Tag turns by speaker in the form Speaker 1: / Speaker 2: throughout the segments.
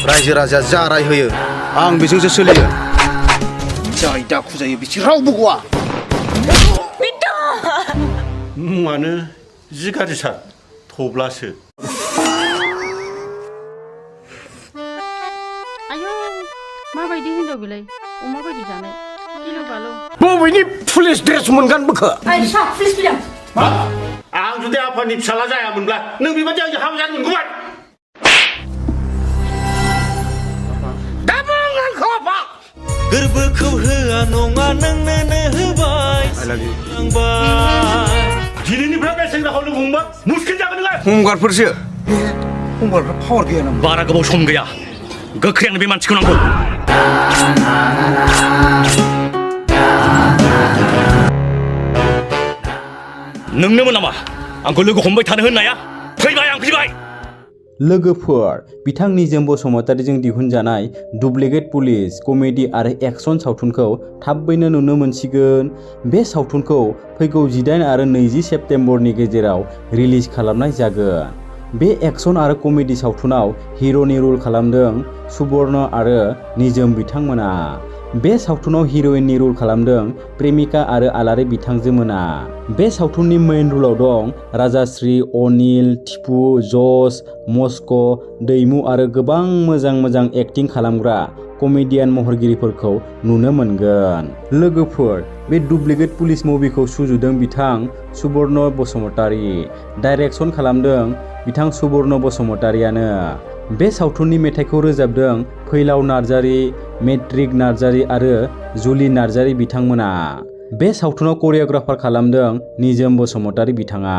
Speaker 1: रायजो राजा जा राय होयो आं बेजोंसो सोलियो जाय दाखु जायो बिसोर रावबो गवा
Speaker 2: मुङानो जि गाज्रि सार थब्लासो
Speaker 3: आयौ माबायदि हिनजाव बिलाय अमा बायदि जानाय गिलु बालु
Speaker 4: बबेनि पुलिस ड्रेस मोनगोन बोखो
Speaker 3: आयसा पुलिस फैदों
Speaker 2: मा आं जुदि आफानि फिसाला जायामोनब्ला नों बेबायदि आंजों हाबा जानो मोनगौमोन
Speaker 5: गोरबोखौ होआ नङा नोंनो होबाय
Speaker 2: दिनैनिफ्राय बे सेंग्राखौ लोगो हमबा मुस्किल जागोन नोङो
Speaker 4: गंगारफोरसो गंगारफ्रा पावार गैया नामा
Speaker 5: बारा गोबाव सम गैया गोख्रै आंनो बे मानसिखौ नांगौ नोंनोमोन नामा आंखौ लोगो हमबाय थानो होननाया फैबाय आं फैबाय
Speaker 6: लोगोफोर बिथां निजोम बसुमतारीजों दिहुनजानाय डुप्लिकेट पुलिस कमेडि आरो एक्शन सावथुनखौ थाबैनो नुनो मोनसिगोन बे सावथुनखौ फैगौ 18 आरो 20 सेप्तेम्बरनि गेजेराव रिलिज खालामनाय जागोन बे एक्शन आरो कमेडि सावथुनाव हिर'नि रल खालामदों सुबर्ण आरो निजोम बिथांमोना बे सावथुनाव हिर'इननि रल खालामदों प्रेमिका आरो आलारि बिथांजोमोना बे सावथुननि मेइन रलाव दं राजाश्री अनिल टिपु जस मस्क दैमु आरो गोबां मोजां एक्टिं खालामग्रा कमेडियान महरगिरिफोरखौ नुनो मोनगोन लोगोफोर बे डुप्लिकेट पुलिस मुभिखौ सुजुदों बिथां सुबर्ण बसुमतारी डाइरेक्सन खालामदों बिथां सुबर्ण बसुमतारीयानो बे सावथुननि मेथाइखौ रोजाबदों फैलाव नार्जारी मेट्रिक नार्जारी आरो जुलि नार्जारी बिथांमोना बे सावथुनाव करिय'ग्राफार खालामदों निजोम बसुमतारी बिथाङा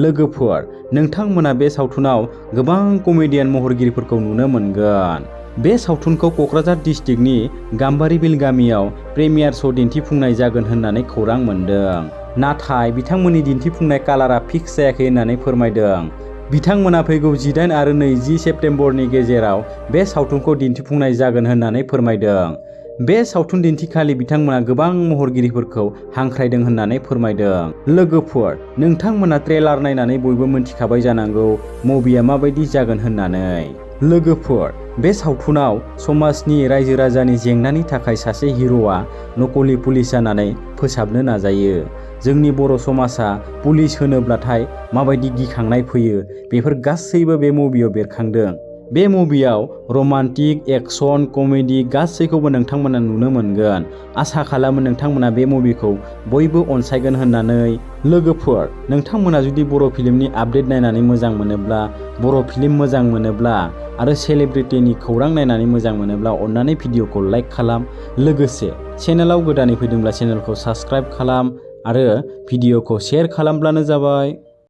Speaker 6: लोगोफोर नोंथांमोना बे सावथुनाव गोबां कमेडियान महरगिरिफोरखौ नुनो मोनगोन बे सावथुनखौ क'क्राझार डिस्ट्रिक्टनि गाम्बारिबिल गामियाव प्रिमियार श' दिन्थिफुंनाय जागोन होननानै खौरां मोन्दों नाथाय बिथांमोननि दिन्थिफुंनाय कालारा फिक्स जायाखै होननानै फोरमायदों बिथांमोना फैगौ 18 आरो 20 सेप्तेम्बरनि गेजेराव बे सावथुनखौ दिन्थिफुंनाय जागोन होननानै फोरमायदों बे सावथुन दिन्थिखालि बिथांमोना गोबां महरगिरिफोरखौ हांख्रायदों होननानै फोरमायदों लोगोफोर नोंथांमोना ट्रेलार नायनानै बयबो मिन्थिखाबाय जानांगौ मुभिया माबायदि जागोन होननानै लोगोफोर बे सावथुनाव समाजनि रायजो राजानि जेंनानि थाखाय सासे हिर'आ नकलि पुलिस जानानै फोसाबनो नाजायो जोंनि बर' समाजा पुलिस होनोब्लाथाय माबायदि गिखांनाय फैयो बेफोर गासैबो बे मुभियाव बेरखांदों बे मुभियाव रमान्टिक एक्शन कमेडि गासैखौबो नोंथांमोना नुनो मोनगोन आसा खालामो नोंथांमोना बे मुभिखौ बयबो अनसायगोन होननानै लोगोफोर नोंथांमोना जुदि बर' फिल्मनि आपडेट नायनानै मोजां मोनोब्ला बर' फिल्म मोजां मोनोब्ला आरो सेलिब्रिटिनि खौरां नायनानै मोजां मोनोब्ला अन्नानै भिडिअखौ लाइक खालाम लोगोसे चेनेलाव गोदानै फैदोंब्ला चेनेलखौ साबस्क्राइब खालाम आरो भिडिअखौ शेयार खालामब्लानो जाबाय।